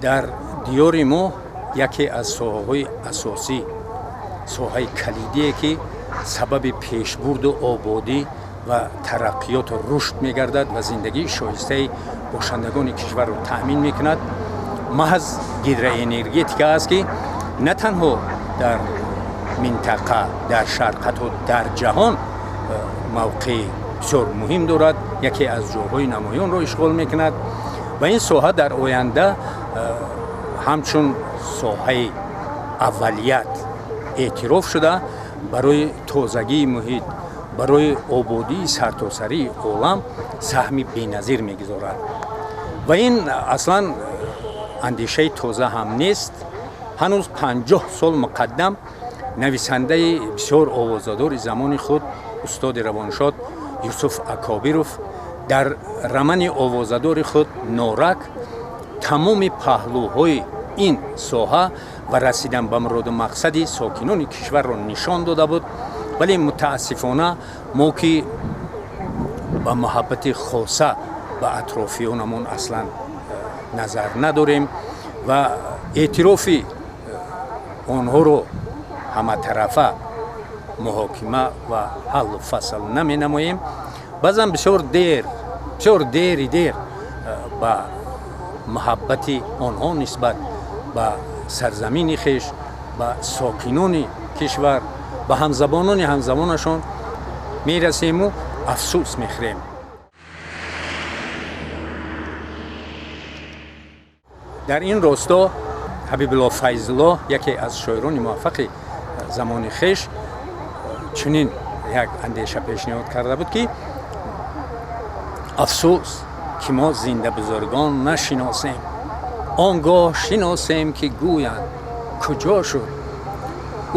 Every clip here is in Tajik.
Дар диёри мо яке аз соҳаҳои асосӣ, соҳаи калидие, ки сабаби пешбурду ободӣ ва тараққиёту рушд мегардад ва зиндагии шоистаи бошандагони кишварро таъмин мекунад, маҳз гидроэнергетика аст, ки на танҳо дар минтақа, дар шарқ, ҳатто дар ҷаҳон мавқеи бисёр муҳим дорад, яке аз ҷойҳои намоёнро ишғол мекунад ва ин соҳа дар оянда ҳамчун соҳаи аввалият эътироф шуда, барои тозагии муҳит, барои ободии сартосарии олам саҳми беназир мегузорад. Ва ин аслан андешаи тоза ҳам нест. Ҳанӯз 50 сол муқаддам нависандаи бисёр овозадори замони худ, устоди равоншод Юсуф Акобиров, дар романи овозадори худ «Норак» тамоми паҳлӯҳои ин соҳа ва расидан ба муроду мақсади сокинони кишварро нишон дода буд. Вале мутаассифона мо, ки ба муҳаббати хоса ба атрофиёнамон аслан назар надорем ва эътирофи онҳоро ҳаматарафа муҳокима ва ҳаллу фасл наменамоем, баъзан бисёр дер, бисёр дери дер ба муҳаббати онҳо нисбат ба сарзамини хеш, ба сокинони кишвар, ба ҳамзабонони ҳамзабонашон мерасему афсӯс мехӯрем. Дар ин росто Ҳабибулло Файзулло, яке аз шоирони муваффақи замони хеш, чунин як андеша пешниҳод карда буд, ки афсӯс, ки мо зинда бузургон нашиносем, он гоҳ шиносем, ки гӯянд куҷо шуд.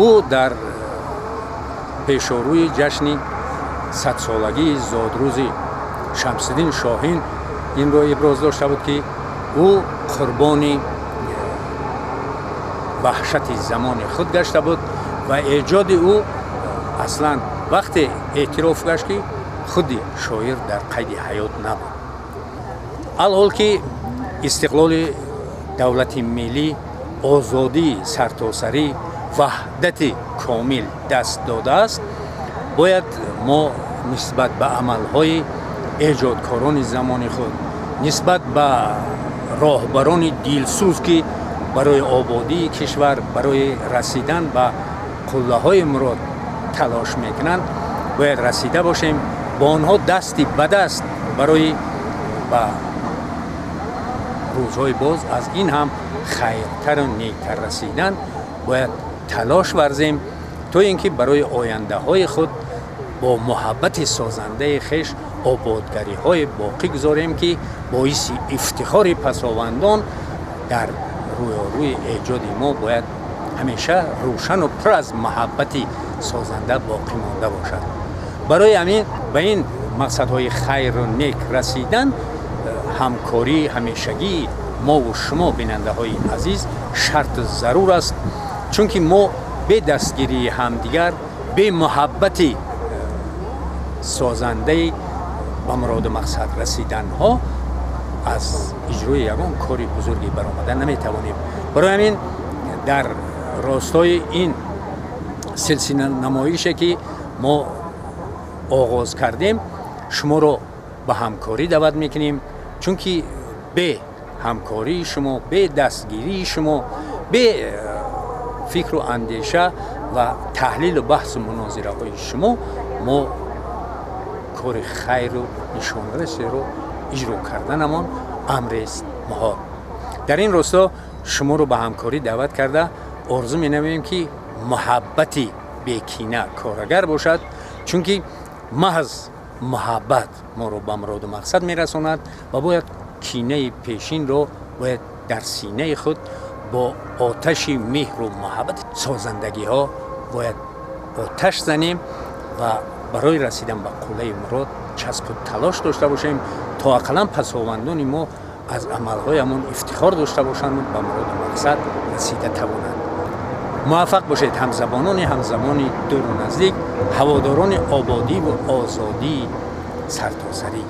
Ӯ дар пешорӯи ҷашни садсолагии зодрӯзи Шамсиддин Шоҳин инро иброз дошта буд, ки ӯ қурбони ваҳшати замони худ гашта буд ва эҷоди ӯ аслан вақте эътироф гашт, ки худи шоир дар қайди ҳаёт набуд. Алҳол ки истиқлоли давлати миллӣ, озодии сартосарӣ, ваҳдати комил даст додааст, бояд мо нисбат ба амалҳои эҷодкорони замони худ, нисбат ба роҳбарони дилсӯз, ки барои ободии кишвар, барои расидан ба қуллаҳои мурод талош мекунанд, бояд расида бошем, бо онҳо дасти ба даст барои ба рӯзҳои боз аз ин ҳам хайртару нектар расидан бояд талош варзем, то ин ки барои ояндаҳои худ бо муҳаббати созандаи хеш ободгариҳое боқӣ гузорем, ки боиси ифтихори пасовандон дар рӯёрӯи эҷоди мо бояд ҳамеша рӯшану пур аз муҳаббати созанда боқӣ монда бошад. Барои ҳамин ба ин мақсадҳои хайру нек расидан ҳамкории ҳамешагии мову шумо, бинандаҳои азиз, шарту зарур аст, чунки мо бе дастгирии ҳамдигар, бе муҳаббати созандаи ба муроду мақсад расиданҳо аз иҷрои ягон кори бузурге баромада наметавонем. Барои ҳамин дар ростои ин силсила намоише, ки мо оғоз кардем, шуморо ба ҳамкорӣ даъват мекунем, чунки бе ҳамкории шумо, бе дастгирии шумо, бе фикру андеша ва таҳлилу баҳсу мунозираҳои шумо мо кори хайру нишонрасеро иҷро карданамон амрест муҳол. Дар ин росто шуморо ба ҳамкорӣ даъват карда орзу менамоем, ки муҳаббати бекина корагар бошад, чунки маҳз муҳаббат моро ба муроду мақсад мерасонад ва бояд кинаи пешинро бояд дар синаи худ бо оташи меҳру муҳаббати созандагиҳо бояд оташ занем ва барои расидан ба қуллаи мурод часпу талош дошта бошем, то ақаллан пасовандони мо аз амалҳоямон ифтихор дошта бошанд, ба муроду мақсад расида тавонанд. Муваффақ бошед, ҳамзабонони ҳамзамони дуру наздик, ҳаводорони ободиву озодии сартосарӣ.